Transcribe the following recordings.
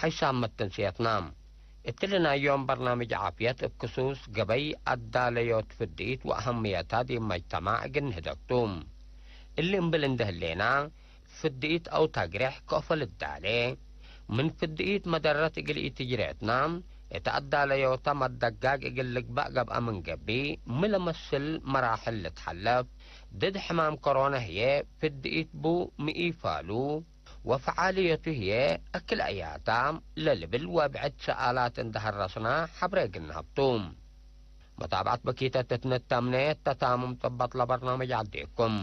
ኣይሳመትን ስየትና። እትልናዮም በርናምጅ ዓፍየት እብ ክሱስ ገበይ ኣዳለዮት ፍድኢት ወአህምየታ ዲብ መጅተማዕ እግል ንህደግቱ። እሊ እምብል እንደ ህሌና፣ ፍድኢት አው ተግሬሕ ከእፎ ልዳሌ። ምን ፍድኢት መደረት እግል ኢትጅሬትና፣ እት አዳለዮታ መደጋግ እግል ልግባእ ገብአ ምን ገብእ፣ ሚ ለመስል መራሕል ልትሐለፍ፣ ድድ ሕማም ኮሮና ህዬ ፍድኢት ቡ ሚ ኢፋሉ፣ ወፈዓልየቱ ህዬ አክል አያታ ለልብል ወብዕድ ሰኣላት እንደ ሀረስና ሐብሬ እግል ነሀብቱ። መታብዐት በኪተት እት ንተምኔ ተታምም ጽበጥ ለበርናምጅ ዐዴኩም።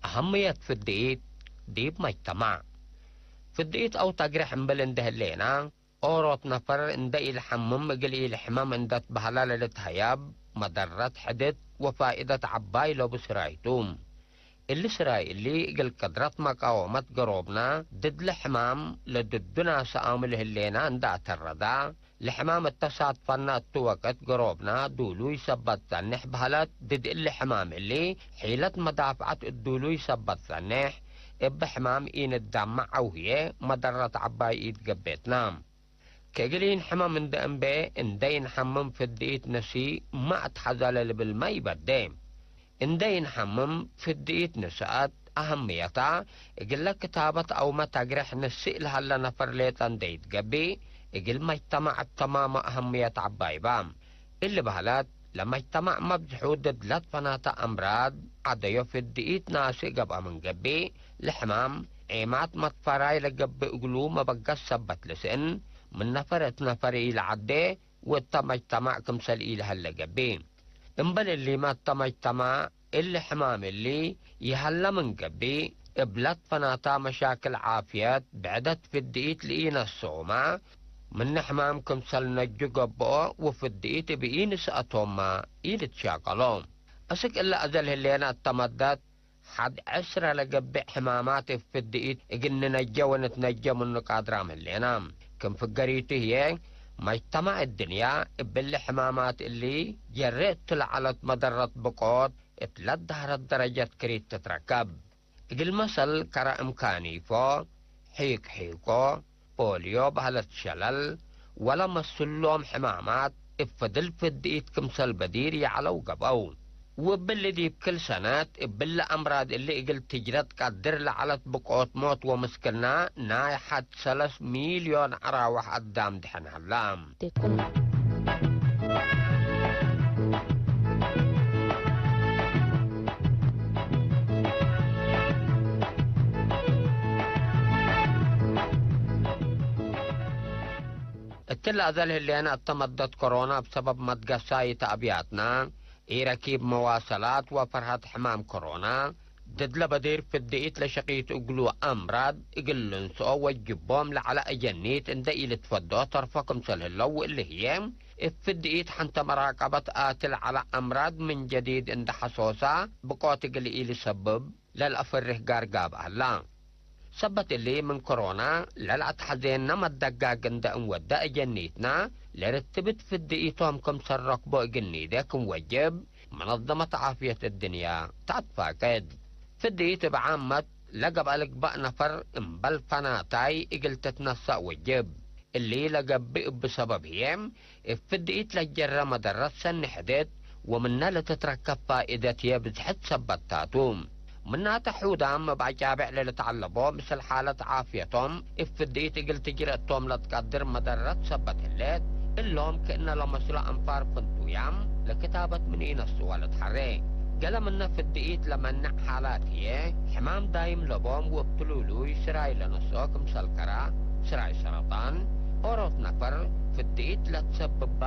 አህምየት ፍድኢት ዲብ መጅተማዕ። ፍድኢት አው ተግሬሕ እምብል እንደ ህሌና፣ ኦሮት ነፈር እንደ ኢልሐምም እግል ኢልሕመም እንደ ትበህለ ለልትሀየብ መደረት ሕድት ወፋኢደት ዐባይ ለቡ ስራይ ቱ። እሊ ስራይ እሊ እግል ቅድረት መቃወመት ገሮብና ድድ ለሕማም ለድዱ ናሰ አምል ህሌና እንደ አተረዳ፣ ለሕማም እተ ሳትፈና እቱ ወቅት ገሮብና ዱሉይ ሰበት ጸንሕ በህለት። ድድ እሊ ሕማም እሊ ሒለት መዳፍዐት እዱሉይ ሰበት ጸንሕ፣ እብ ሕማም ኢንዳመዕ አው ህዬ መደረት ዐባይ ኢትገቤትና። ከእግል ኢንሕመም እንደ እንቤ፣ እንደ ኢንሐምም ፍድኢት ንሲ ማ አትሐዘ ለልብልመ ኢበዴ። እንደ ኢንሐምም ፍድኢት ንሰአት አህምየታ፣ እግለ ክታበት አውመ ተግሬሕ ንስእ ለሀለ ነፈር ሌጠ እንደ ኢትገብእ፣ እግል መጅተማዕ እብ ተማሙ አህምየት ዐባይ በ። እሊ በህለት፣ ለመጅተማዕ መብዝሑ ድድ ለትፈናተ አምራድ ዐደዮ ፍድኢት ናስእ ገብአ ምን ገብእ፣ ለሕማም ዔማት መትፈራይ ለገብእ እግሉ መበገስ ሰበት ልስእን፣ ምን ነፈር እት ነፈር ኢለዐዴ ወእተ መጅተማዕ ክምሰል ኢለሀለ ገብእ። እምበል እሊመ እተ መጅተማዕ እሊ ሕማም እሊ ይሀለ ምን ገብእ፣ እብ ለትፈናታ መሻክል ዓፍየት ብዕደት ፍድኢት ለኢነስኦመ፣ ምነ ሕማም ክምሰል ነጁ ገብኦ ወፍድኢት እብ ኢንስአቶመ ኢልትሻቀሎ። አስክ እለ አዘል ህሌነ እተ መደት ሐድ ዕስረ ለገብእ ሕማማት እብ ፍድኢት እግል ንነጀ ወንትነጀ ምኑ ቃድራም ህሌና። ክም ፍገሪቱ ህዬ፣ መጅተማዕ እድንያ እብሊ ሕማማት እሊ ጀሬ እቱ ለዐለት መደረት ብቆት እት ለዳህረት ደረጀት ክሪት ትትረከብ። እግል መሰል ከረ እምካኒፎ፣ ሒቅሒቆ፣ ፖልዮ፣ በህለት ሸለል፣ ወለመስሎም ሕማማት እብ ፍድል ፍድኢት ክምሰል በዲር ይዐለው ገብአው። ወእብሊ ዲብ ክል ሰነት እብሊ አምራድ እሊ እግል ትጅረት ቀድር ለዐለት ብቆት ሞት ወምስክና ናይ ሐድ ሰለስ ሚልዮን አራዋሕ አዳም ድሐን ሀላ። እትለ አዘል ህሌነ እተ መደት ኮሮና እብ ሰበብ መትገሳይት አብያትና ኢረኪብ መዋሰላት ወፈርሀት ሕማም ኮሮና፣ ድድለ በዲር ፍድኢት ለሸቂት እግሉ አምራድ እግል ልንስኦ ወጅቦም ለዐለ አጀኒት እንደ ኢልትፈድኦ ተርፎ ክምሰል ህለው፣ ወእሊ ህዬ እብ ፍድኢት ሐንተ መራቀበት አቲ ለዐለ አምራድ ምን ጀዲድ እንደ ሐሶሳ ብቆት እግል ኢልሰብብ ለልአፈርህ ጋር ጋብ ሀላ። ሰበት እሊ ምን ኮሮና ለልአትሐዜነ መደጋግ እንደ እንወደ አጀኒትና ለርትብት ፍድኢቶም ክምሰል ረክቦ እግል ኒዴ ክም ወጅብ መነዘመት ዓፍየት እድንያ ተአትፋቅድ። ፍድኢት እብ ዓመት ለገብአ ልግባእ ነፈር እምበል ፈናታይ እግል ትትነሰእ ወጅብ። እሊ ለገብእ እብ ሰበብ ህዬ እብ ፍድኢት ለጀረ መደረት ሰኒ ሕድት ወምነ ለትትረከብ ፋኢደት ህዬ ብዝሕት ሰበት ታ ቱ። ምናተ ሑዳም እብ አጫብዕ ለልትዐለቦ ምስል ሓለት ዓፍየቶም እብ ፍድኢት እግል ትጅረ እቶም ለትቀድር መደረት ሰበት ህሌት፣ እሎም ክእነ ለመስሎ አንፋር ፍንቱያም ለክታበት ምን ኢነስእወ ለትሐሬ። ገሌ ምነ ፍድኢት ለመንዕ ሓላት ህዬ፣ ሕማም ዳይም ለቦም ወእብ ትሉሉይ ስራይ ለነስኦ ክምሰል ከራ፣ ስራይ ሰረጣን፣ ኦሮት ነፈር ፍድኢት ለትሰብባ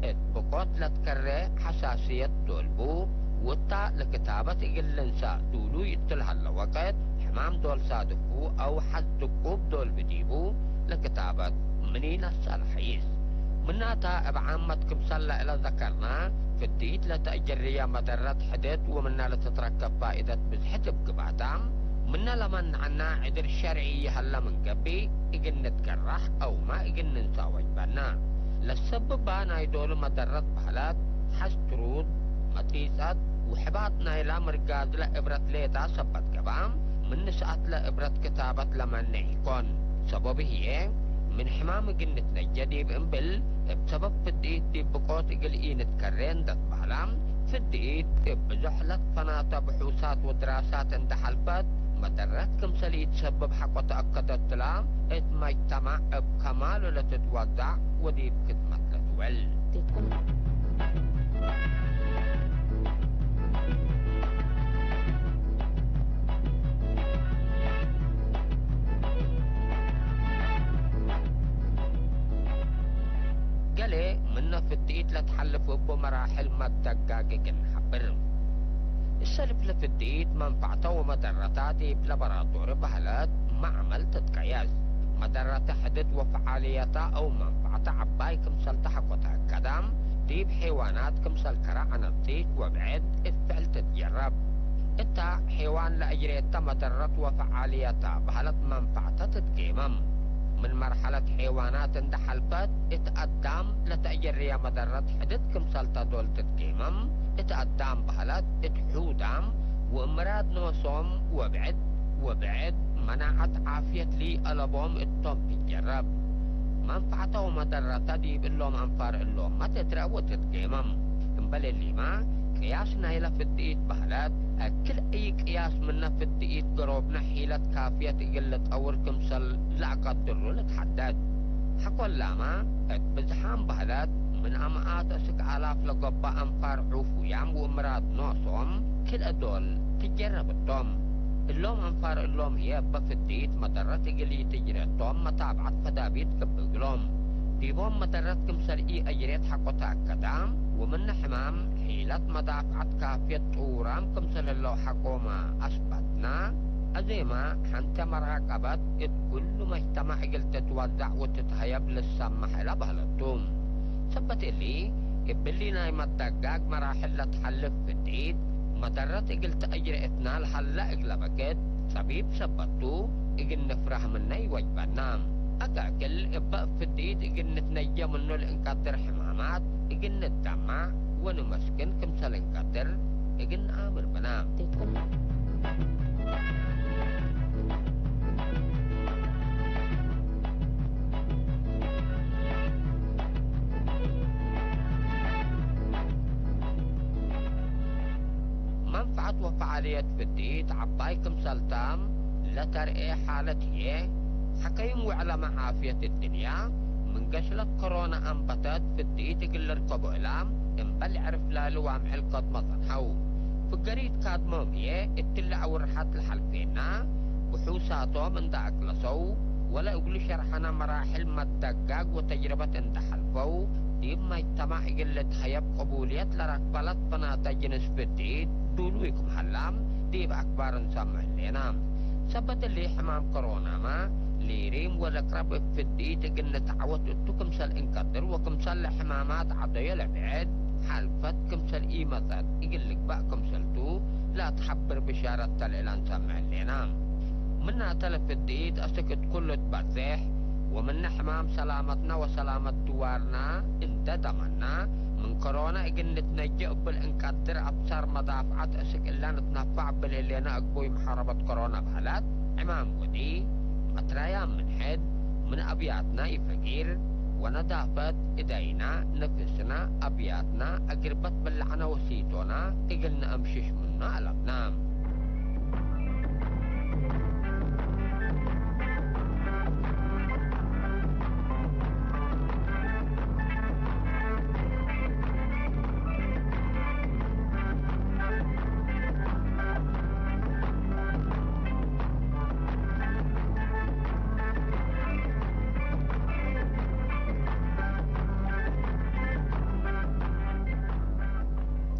እት ብቆት ለትከሬ ሐሳስየት ዶል ቡ፣ ወእታ ለክታበት እግል ልንሳእ ዱሉይ እት ለሀለ ወቅት፣ ሕማም ዶል ሳድፉ አው ሐዝ ድቁብ ዶል ብዲቡ ለክታበት ምን ኢነስአ ለሐይስ። ምናታ እብ ዓመት ክምሰል ለእለ ዘከርና፣ ፍድኢት ለተአጀርየ መደረት ሕድት ወምነ ለትትረከብ ፋኢደት ብዝሕት እብ ግባታ፣ ምነ ለመንዐና ዕድር ሸርዒ ይሀለ ምን ገብእ፣ እግል ንትገራሕ አውመ እግል ንንሰእ ወጅበና። ለሰብባ ናይ ዶሉ መደረት በህለት፣ ሐስትሩድ፣ መጢጸት ወሕባጥ ናይላ ምርጋዝለ እብረት ሌጣ ሰበት ገብአ፣ ምን ንስአትለ እብረት ክታበት ለመንዕ ኢኮን። ሰበቡ ህዬ፣ ምን ሕማም እግል ንትነጀ ዲብ እምብል፣ እብ ሰበብ ፍድኢት ዲብ ብቆት እግል ኢንትከሬ እንዴ ትበህላ፣ ፍድኢት እብ ብዞሕ ለትፈናተ ብሑሳት ወድራሳት እንዴ ሐልፈት፣ መደረት ክምሰል ኢትሰብብ ሐቆ ተአከደትላ፣ እት መጅተማዕ እብ ከማሉ ለትትወዛዕ ወዲብ ክድመት ለትውዕል። ገሌ ምነ ፍድኢት ለትሐልፍ እቡ መራሕል መደጋግ እግል ነሐብር። እሰልፍ ለፍድኢት መንፈዕተ ወመደረታ ዲብ ለበራቶሪ በህለት መዕመል ትትቀየስ። መደረተ ሕድት ወፈዓልየታ አው መንፈዕተ ዐባይ ክምሰል ተሐቆ ተአከደ፣ ዲብ ሔዋናት ክምሰል ከረ ዐነጺት ወብዕድ እት ፍዕል ትትጀረብ። እታ ሔዋን ለአጅሬተ መደረት ወፈዓልየታ በህለት መንፈዕተ ትትጌመም። ምን መርሐለት ሔዋናት እንዴ ሐልፈት፣ እት አዳም ለተአጀርየ መደረት ሕድት ክምሰልተ ዶል ትትጌመም፣ እት አዳም በህለት እት ሑዳም ወእምራድ ኖሶም ወብዕድ ወብዕድ መናዐት ዓፍየት ሊአለቦም እቶም ትትጀረብ። መንፈዕተ ወመደረተ ዲብ እሎም አንፋር እሎምመ ትትረአ ወትትጌመም። እምበል እሊመ፣ ቅያስ ናይለ ፍድኢት በህለት፣ እክል አይ ቅያስ ምነ ፍድኢት ገሮብነ ሒለት ካፍየት እግል ልጠውር ክምሰል ለአቀድሩ ልትሐደድ። ሐቆላመ፣ እት ብዝሓም በህለት፣ ምን አምአት እስክ አላፍ ለገብአ አንፋር ዑፉያም ወእምራድ ኖሶም ክልኤ ዶል ትጀረብ እቶም። እሎም አንፋር እሎም ህዬ እበ ፍድኢት መደረት እግል ኢትጅሬ ቶም መታብዐት ፈዳቢት ገብእ እግሎም። ዲቦም መደረት ክምሰል ኢአጅሬት ሐቆ ተአከደ፣ ወምነ ሕማም ሒለት መዳፍዐት ካፍየት ጥውራም ክምሰል ህለው ሐቆመ አስበትና። አዜመ ሐንቴ መራቀበት እት ኩሉ መጅተማዕ እግል ትትወዛዕ ወትትሀየብ ልሰመሕ እለ በህለት ቱ። ሰበት እሊ፣ እብሊ ናይ መደጋግ መራሕል ለትሐልፍ ፍድኢት፣ መደረት እግል ተአጅሬ እትና ለሀለ እግለ በክት፣ ጸቢብ ሰበት ቱ፣ እግል ንፍረህ ምነ ኢወጅበና። አካክል እበ እብ ፍድኢት እግል ንትነጀ ምኑ ለእንቀድር ሕማማት እግል ንትደመዕ ወንመስክን ክምሰል እንቀድር እግል ነአምር ብነ። መንፈዐት ወፈዓልየት ፍድኢት ዐባይ ክምሰል ታም ለተርኤ ሓለት ህዬ፣ ሐከይም ወዕለመ ዓፍየት እድንያ፣ ምን ገሽለት ኮሮና አንበተት ፍድኢት እግል ልርከቦ እላ፣ እምበል ዕርፍ ላሊ ዋምዕል ከድሞ ጸንሐው። ፍገሪት ካድሞም ህዬ እትለ አውርሐት ለሐልፌና፣ ብሑሳቶም እንደ አቅለሰው፣ ወለ እግሉ ሸርሐነ መራሕል መደጋግ ወተጅርበት እንደ ሐልፈው፣ ዲብ መጅተማዕ እግል ልትሀየብ ቅቡልየት ለረክበለት ፈናተ ጅንስ ፍድኢት ዱሉይ ክም ሀላ፣ ዲብ አክባር እንሰምዕ ህሌና። ሰበት እሊ ሕማም ኮሮናመ፣ ሊሪም ወለቅረብ እብ ፍድኢት እግል ንትዓወት እቱ ክምሰል እንቀድር ወክምሰል ለሕማማት ዐደዮ ለብዕድ፣ ሐልፈት ክምሰል ኢመጸት እግል ልግበእ ክምሰልቱ ለአትሐብር ብሻረት ተልእለ እንሰምዕ ህሌና። ምናተ ለፍድኢት አስክ እት ኩሉ ትበዜሕ፣ ወምነ ሕማም ሰላመትነ ወሰላመት ድዋርነ እንዴ ደመና፣ ምን ኮሮና እግል ንትነጀ እብል እንቀድር አብሳር መዳፍዐት እስክ እለ ንትነፈዕ እብል ህሌነ አግቡይ መሐረበት ኮሮና በህለት። ዕማም ወዲ፣ መትረያም ምን ሕድ፣ ምን አብያትና ኢፈጊር፣ ወነዳፈት እደይና፣ ነፍስና፣ አብያትና፣ አግርበት ብላዕነ ወሲቶና እግል ነአምሽሽ ምኑ አለብና።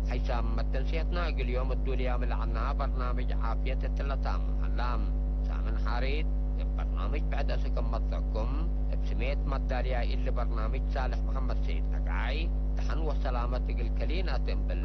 ሐይሳም መተንስየትና እግል ዮም እዱልያ ምልዐና በርናምጅ ዓፍየት እትለ ታምም ሀላ። ሳምን ሓሪት እብ በርናምጅ ብዕድ አስክ እመጸኩም፣ እብ ስሜት መዳልያ እሊ በርናምጅ ሳልሕ መሐመድ ሰይድ አግዓይ፣ ደሐን ወሰላመት እግል ከሊና ትእምብል።